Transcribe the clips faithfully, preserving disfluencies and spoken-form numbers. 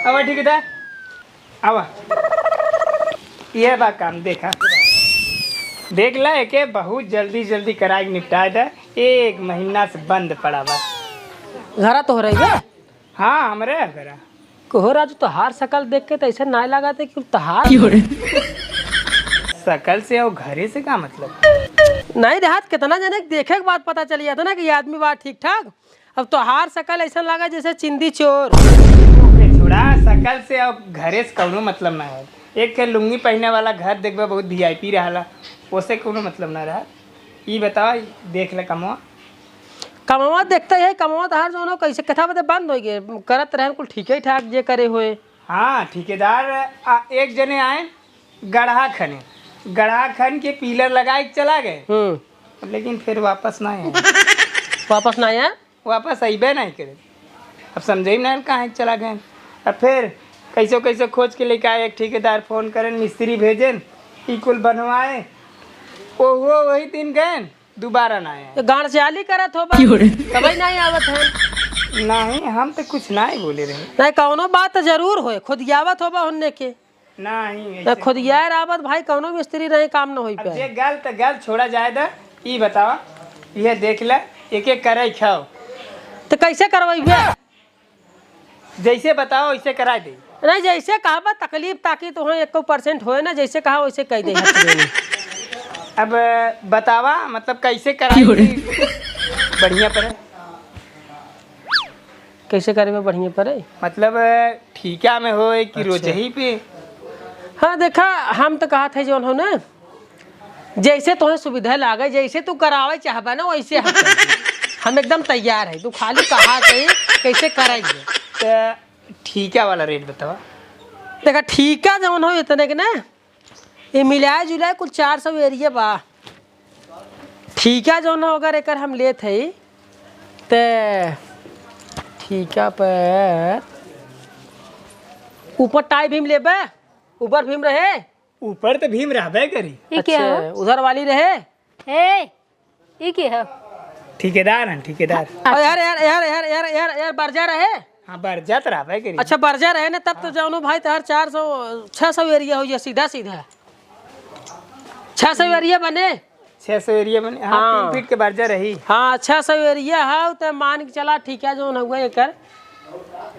आवा ठेकेदार, आवा। ये बा काम, देखा। देख ला, एके बहुत जल्दी जल्दी कराइ के निपटाइ दे। एक महीना से बंद पड़ा बा। घरा तोहरे बा? हाँ, हमरे है घरा। कहो राजू, तोहार सकल देख के त ऐसे नाहीं लागत है कि तोहार। सकल से अउ घरे से का मतलब? नाहीं रहत, कितना जने के देखे के बाद पता चल जाता ना कि ये आदमी बा ठीक ठाक। अब तोहार सकल ऐसा लागा जैसे चिंदी चोर। ओके, छोड़ा, सकल से अउ घरे से कौनो मतलब ना है। एक ठे लुंगी पहने वाला घर देखबे, बहुत वीआईपी रहला, ओसे कौनो मतलब ना रहा। ई बतावा, ई देख ले कमवा। कमवा देखते है, कमवा तोहार जौन हो कैसे कथा बदे बंद होइ गए, करत रहन कुल ठीके ठाक जे करे होए। हाँ, ठेकेदार आ, एक जने आए, गड़हा खने, गड़हा खन के पिलर लगाइ के चला गए, हम्म। लेकिन फिर वापस ना आए। वापस ना आया? वापस अइबे नहीं करे। अब समझे ही नहीं कहाँ चला गए। अब फिर कैसो कैसो खोज के लेके आए, एक ठेकेदार फोन करेन, मिस्त्री भेजेन, ई कुल बनवाए, ओहो वही दिन गए, दोबारा ना आए। तो गाँड़ चाली करत होबा, क्यों रे? तबही नहीं आवत है। नहीं, हम तो कुछ नहीं बोले रहे। नहीं, कौनो बात तो जरूर होए, खुदियावत होबा उनने के। नहीं, ना ऐसे खुदियाए रावत भाई, कौनो मिस्त्री नहीं, काम न होई अब पाए। जे गल त गल, छोड़ा जाए द। ई बतावा, ये देख ले, एक एक करे खाओ। तो कैसे करवाइबे? जैसे बताओ, वैसे कराइ दे। नहीं, जैसे कहबा, तकलीफ ताकि तो एको परसेंट होए ना, जैसे कहा वैसे कह दे। अब बतावा, मतलब, कैसे कराई? क्यों रे? बढ़िया पड़े। कैसे करे में बढ़िया पड़े? मतलब, ठीका में होए कि अच्छा। रोजही पे? हाँ, देखा, हम तो कहत है जौन हो ना, जैसे तोहे सुविधा लागे, जैसे तू करावे चाहबा ना, वैसे हम, हम एकदम तैयार है। तू खाली कहा के कैसे कराई है। तो ठीका वाला रेट बतावा। देखा, ठीका जौन हो इतने के ना, ये मिलाए जुलाए कुल चार सौ एरिया बा। ठीका जौन हो, अगर एकर हम लेत हई, ते ठीका पर ऊपर टाई भीम लेबे, ऊपर भीम रहे। ऊपर तो भीम रहबे करी। ई क्या अच्छा, हो? उधर वाली रहे। ए, ई के ह? ठेकेदार हन, ठेकेदार। अच्छा। और यार, यार, यार, बर्जा रहे? हाँ, बर्जा तो रहबे करी। अच्छा, बर्जा रहे ना, तब तो हाँ। जौनो भाई तोहार चार सौ, छह सौ एरिया होइ जाए, सीधा, सीधा। छह सौ एरिया बने? छह सौ एरिया बने, हाँ, हाँ। तीन फीट के बर्जा रही। हाँ, छह सौ एरिया है, तो मान के चला, ठीका जौन हुआ एकर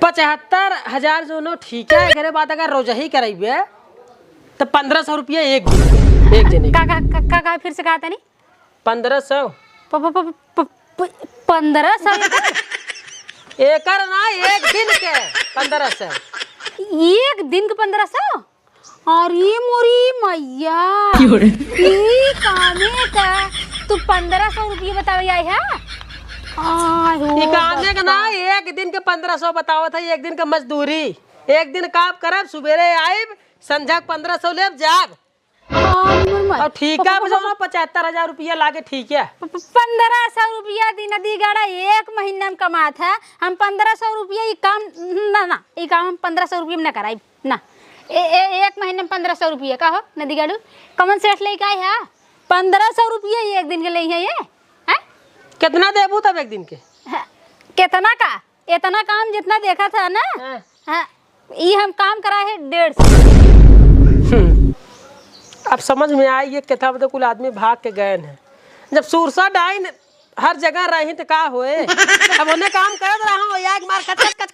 पचहत्तर हजार जौन हो, ठीका एकरे बाद अगर रोजही करइबे, तो पन्द्रह सौ रुपया एक दिन, एक जने के। का, का, का, का, का, फिर से कहा तनी? पन्द्रह सौ। प-, प-, प-, प-, प-, पन्द्रह सौ एकर? एकर ना, एक दिन के पन्द्रह सौ। एक दिन के पन्द्रह सौ? अरे मोरी मैया। क्यों रे? ई कामे का तू पन्द्रह सौ रुपया बतावे आए है? आय हो ई कामे का ना, भगवान। एक दिन के पन्द्रह सौ बतावत है, एक दिन के मजदूरी। एक दिन काम करब, सुबेरे आइब, संझा के पन्द्रह सौ लेब, जाब। हाँ, हमर माई। और ठीका प-, प-, पे जौन पचहत्तर हजार रुपया लागे, ठीका। प-, प-, पन्द्रह सौ रुपया दी नदी गाड़ा एक महीना में कमात है, हम पन्द्रह सौ रुपया ई काम, ना, ना, ई काम हम पन्द्रह सौ रुपया में ना कराई, ना। ए, ए, एक महीना में पन्द्रह सौ रुपया का हो नदी गाड़ू? कमन सेठ लेके आए है? पन्द्रह सौ रुपया एक दिन के ले है ये, हैं? कितना देबू तब एक दिन के? हाँ, कितना का? इतना काम जितना देखा था ना, हाँ। हाँ, ई हम काम करा है डेढ़ सौ। हम्म। अब समझ में आई, ये कथा बदे कुल आदमी भाग के गए हैं। जब सुरसा डाइन हर जगह रही तो का होए? अब उन्हें काम करत रहा, या एक मार कच, कच,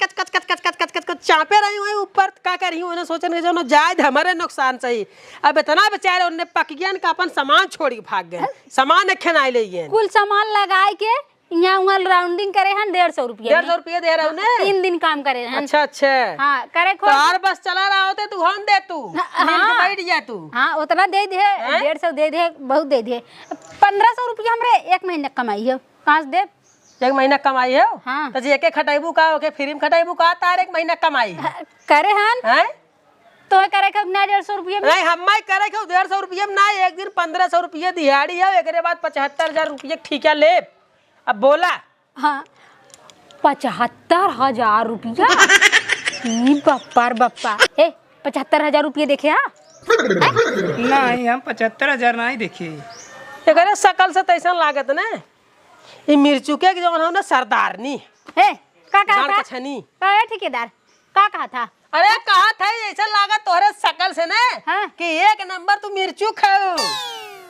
कच, चापे रही हुई ऊपर, का करी? उन्हें सोचन के जो जायद हमारे नुकसान सही। अब इतना बेचारे उन्हें पकियन का अपन सामान छोड़ के भाग गए, सामान एक खेनाई ले गए। कुल सामान लगाए के यहाँ वहाँ राउंडिंग करे हन डेढ़ सौ रुपया डेढ़ सौ में। रुपया दे रहे हाँ, उन्हें? तीन दिन काम करे हन। अच्छा, अच्छा। हाँ, करे तो खोल। हर बस चला रहा होते तू हम दे तू। हाँ, मिल के हाँ। बैठ जा तू। हाँ, उतना दे दे, हैं? डेढ़ सौ दे दे, बहुत दे दे। पन्द्रह सौ रुपया हमरे एक महीने कमाई हो, कहाँ से देब? एक महीना कमाई हो? हाँ। तो जे के खटाइबू का, ओके फ्री में खटाइबू का, तार एक महीना कमाई? हाँ, करे हन। हैं? तोहे करे के ना डेढ़ सौ रुपया में? नहीं, हम मैं करे के डेढ़ सौ रुपया में ना, एक दिन पन्द्रह सौ रुपया दिहाड़ी है, एकरे बाद पचहत्तर हजार रुपया ठीका लेब। अब बोला। हाँ, पचहत्तर हजार रुपया? ई बप्पा रे बप्पा। ए, पचहत्तर हजार रुपया देखे हा? नहीं, हम पचहत्तर हजार नहीं देखे। एकरे शकल से तैसन लागत ना, ई मिर्चुके के जवन हो ना सरदारनी। ए, का कहा जान था? कछनी। का ए ठेकेदार? का कहत ह? अरे, कहत ह, ऐसा लागत तोहरे शकल से न हाँ। कि एक नंबर तू मिर्चुक हऊ।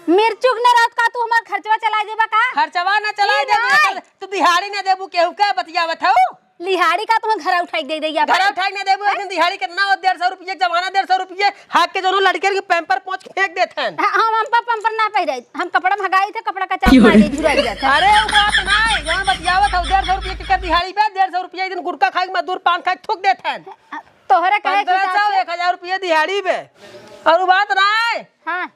मिर्चुक न रहत का, तू हमार खर्चवा चलाइ देबा का? खर्चवा न चलाइ ई देबू, नाहीं। तू दिहाड़ी न देबू, केहू के बतियावत हऊ? लिहाड़ी का तुम्हें घर उठाइ के दे देई अपन? घर उठाइ के न देबू, एक दिन दिहाड़ी कितना हो, डेढ़ सौ रुपये के जमाना, डेढ़ सौ रुपये हाथ के जौन लड़के के pamper पोंछ के फेंक देत हन। हाँ, हम, हम pamper ना पहिराई, हम कपड़ा मंगाई थे, कपड़ा कचार मारे झुराइ जात है। अरे, वो बात नाहीं, जौन बतियावत हऊ, डेढ़ सौ रुपये के कर दिहाड़ी बे, डेढ़ सौ रुपये एक दिन गुटखा खाइ के मजदूर पान खाइ के थूक देत हन। तोहरे कहे के पन्द्रह सौ, हिसाब से एक हजार रुपये दिहाड़ी बे। और वो बात नाहीं। हाँ।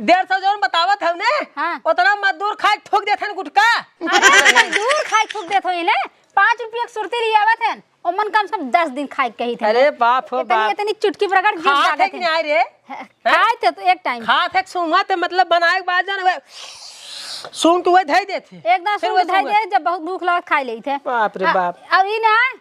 डेढ़ सौ जौन बतावत हऊ ने, हाँ। उतना मजदूर खाइ के थूक देत हन गुटखा। अरे, मजदूर खाइ के थूक देत होई ने, पाँच रुपया के सुरती लियावत हन, ओमन कम से कम दस दिन खाइ के कही थे। अरे बाप हो इतनी, बाप। इतनी चुटकी पर अगर जीभ खात लागत है कि है। नाहीं रे? हैं? खाए थे तो एक टाइम। खात है, सूंघत है, मतलब बनाए के बाद जौन वह सूंघ के वह धइ देत है। एक दांत फिर सूंघ के वह धइ सूंघत। दे, जब बहुत भूख लगत खाइ लेत है। बाप रे आ, बाप। अब ई ना,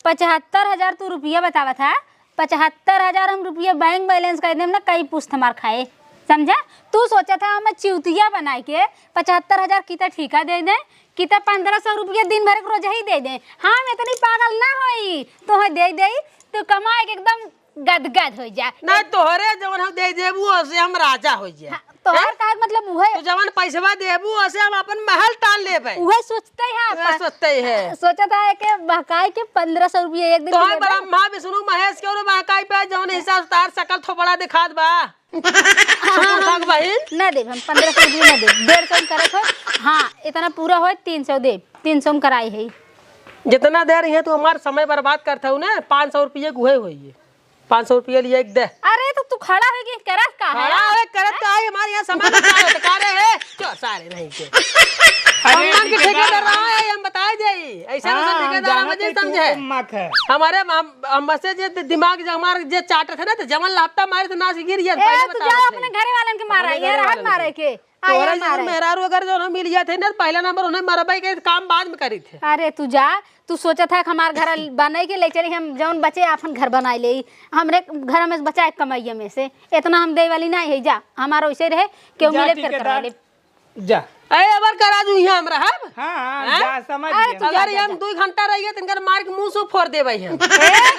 पचहत्तर हजार तू रुपया बतावत ह, पचहत्तर हजार हम रुपया bank balance कइ देम ना, कई पुस्त हमार खाए, समझा? तू सोचत ह हमें चिउतिया बनाइ के पचहत्तर हजार किता ठीका दइ दें, किता पन्द्रह सौ रुपया दिन भर के रोजही दइ दें। हम इतनी पागल ना होई, तोहे दइ देई, तू कमाए के एकदम गदगद होइ जा। ना, तोहरे जवन हम दइ देबू, ओसे हम राजा होइ जाए। हाँ, तोहर हैं? कहे के मतलब उहे। तू जवन पैसवा देबू, ओसे हम अपन महल तान लेबे। उहे सोचते हैं उहे अपन। सोचते हैं। सोचत है कि बहकाए के पन्द्रह सौ रुपया एक दिन तोहर लेबे। ब्रह्मा विष्णु महेश के और बहकाई पे जवन हिसाब से तार सकल थोपड़ा दिखात बा। सुबुर खा के बहिन। ना देब हम, पन्द्रह सौ रुपया ना देब, डेढ़ सौ में करत हो। हाँ, इतना पूरा होए, तीन सौ देब, तीन सौ में कराई है। जितना देर यहाँ तू हमार समय बर्बाद करत हऊ ना, पाँच सौ रुपये गुहे होइए। पाँच सौ रुपया लिए एक दे। अरे, तो तू खड़ा होइ के करत का है? खड़ा होइ करत हैं? का है? हमारे यहाँ समय बर्बाद होता का रे है? क्यों सारे नहीं के? अरे, हम नाम के ठेकेदार। ठेकेदार रहा है, हम बताए जाई। ऐसा ना हाँ, सब ठेकेदार हम जानत मत है तू समझे। अम्मा खे। हमारे, हम, हमसे जे दि-, दिमाग जो हमार जे चाटत है ना, तो जवन लापटा मारे तो नाच गिर गया, ए, पहले तू बतावत जा है। अपने घरे वालन के मारा, अपने ये घरे रहत वालन मारे के। के। आ, तोहरा ये जैसन मारे। मेहरारू अगर जो ना मिल जात है ना, पहला नंबर उन्हें मरबई के काम बाद में करी थे। अरे, तू जा, तू सोचत है कि हमार घर बने के ले चली, हम जौन बचे आपन घर बनाइ लेई, हमरे घर में से बचाए कमाइए में से, इतना हम दे वाली नाहीं है। जा, हमार वैसे रहे, केहू जा मिले फिर ठेकेदार, करवा ले। जा। ए, अबर करा जू यहाँ हम रहब। हाँ, हाँ, हैं? जा, समझ अरे, गया। तू जा, अगर जा, हम जा। दुई घंटा रहिए, तो इनकर मार के मुंह से फोड़ देबे हम। ए,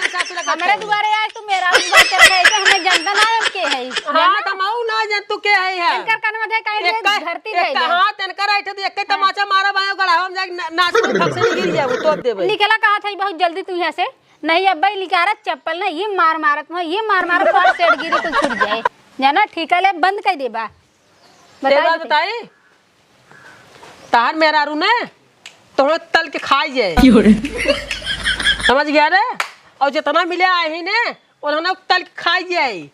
सासू लगा हमरे के। दुआरे आए, तू मेहरारू बात करत है, ऐसे हमें जनता ना हम के है। हाँ, जाना? तो हम ना जान तू के है, है। इनकर कान में दे, कहीं दे, एक का, धरती एक दे का दे। हाथ इनकर ऐठे तो एक ही हाँ। तमाचा मारा भाई, गढ़ावा में जाके ना-, नाच में धक से गिर जाए, वो तोप देबे। निकला कहा था बहुत जल्दी तू यहाँ से, नहीं अब भाई निकारा चप्पल ना, ये मार मारत में, ये मार मारत, तोहार सेठ गिरी कुल छूट जाए। जाना, ठीका ले बंद कर देबा। एक बताई बात दे। बताई, तहार मेहरारू ने तोहरे तल के खाई जाए। क्यों रे? समझ गया रे? और जितना मिले आही ने, उन्होंने तल के खाई जाए।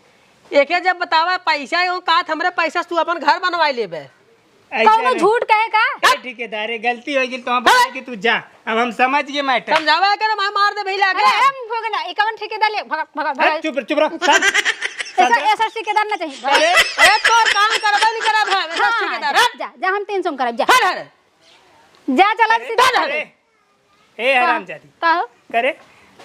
एके जब बतावा पैसा, यूं कहा, "हमरे पैसा से तू अपन घर बनवाई लेबे।" ऐसा कौनो नहीं। झूठ कहे का? ए, ठेकेदार, ये गलती होइ गई, तो हम हाँ। बताए कि तू जा। अब हम समझ गए matter। समझावा है कि ना, मैं मार दे भैया अरे, के। हम हो गए ना, ये कौन ठेकेदार ले? भगा, भगा, भगा। अरे, चुप, चुप रहो। सर, सर, ऐसा, सर। ऐसा ठेकेदार ना चाहिए। भगा। अरे, अरे, तोर काम करबे नहीं करब हम, ऐसा हाँ, ठेकेदार, जा, हट। जा, जा, हम तीन सौ में करब, जा। हट, हट। जा, चला अरे, सीधा। अरे, ए, का? हरामजादी। का हो? करे,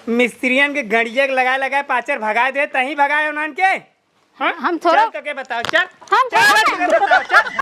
मिस्त्रियन के गड़िया के लगाए, लगाए, पाचर भगाए दे, तहीं भगाए उन्हन के? हाँ? हम थोड़ा चल, तो के बताओ, चल। हम चल, थोड़ा तो के बताओ, चल।